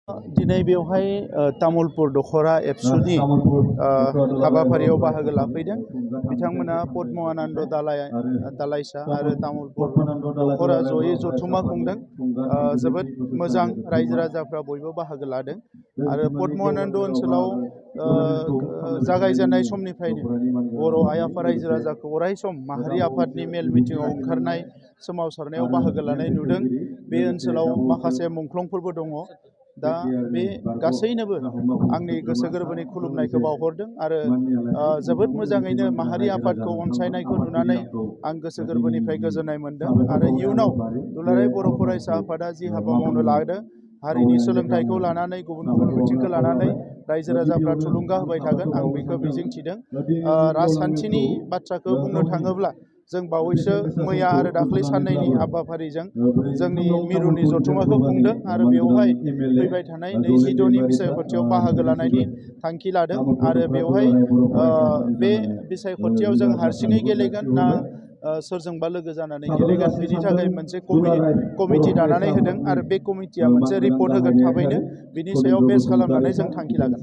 दिनै बेवहाय तामुलपुर दख'रा एबसुनि हाबाफारियाव बाहागो लाफैदों। बिथांमोना पद्म आनन्द दालाइसा आरो तामुलपुर दख'रा जयै जथुम्मा खुंदों। जोबोद मोजां, रायजो राजाफ्रा बयबो बाहागो लादों आरो पद्म आनन्द ओनसोलाव जागायजेननाय समनिफ्रायनो बर' आइ आफा रायजो राजाखौ अराय सम माहारि आफादनि मेल मिटिङाव ओंखारनाय, सोमावसारनायाव बाहागो लानाय नुदों। बे ओनसोलाव माखासे मुंख्लंफोरबो दङ। दा बे गासैनोबो आंनि गोसो गोरबोनि खुलुमनायखौ बावहरदों आरो जोबोद मोजाङैनो माहारि आफादखौ अनसायनायखौ नुनानै आं गोसो गोरबोनिफ्राय गोजोननाय मोनदों आरो इयुनाव दुलाराय बर' फरायसा आफादा जि हाबा मावनो लादों, हारिनि सोलोंथाइखौ लानानै गुबुन गुबुन बिथिंखौ लानानै रायजो राजाफ्रा थुलुंगा होबाय थागोन, आं बेखौ मिजिंथिदों। राजखान्थिनि बाथ्राखौ बुंनो थाङोब्ला जों बावैसो मैया आरो दाख्लै साननैनि हाबाफारिजों जोंनि मिरुनि जथुम्माखौ खुंदों आरो बेवहाय फैबाय थानाय 22नि बिसायख'थियाव बाहागो लानायनि थांखि लादों आरो बेवहाय बे बिसायख'थियाव जों हारसिङै गेलेगोन ना सोरजोंबा लोगो जानानै गेलेगोन, बिनि थाखाय मोनसे कमिटि दानानै होदों आरो बे कमिटिया मोनसे रिपर्ट होगोन थाबैनो। बिनि सायाव बेस खालामनानै जों थांखि लागोन।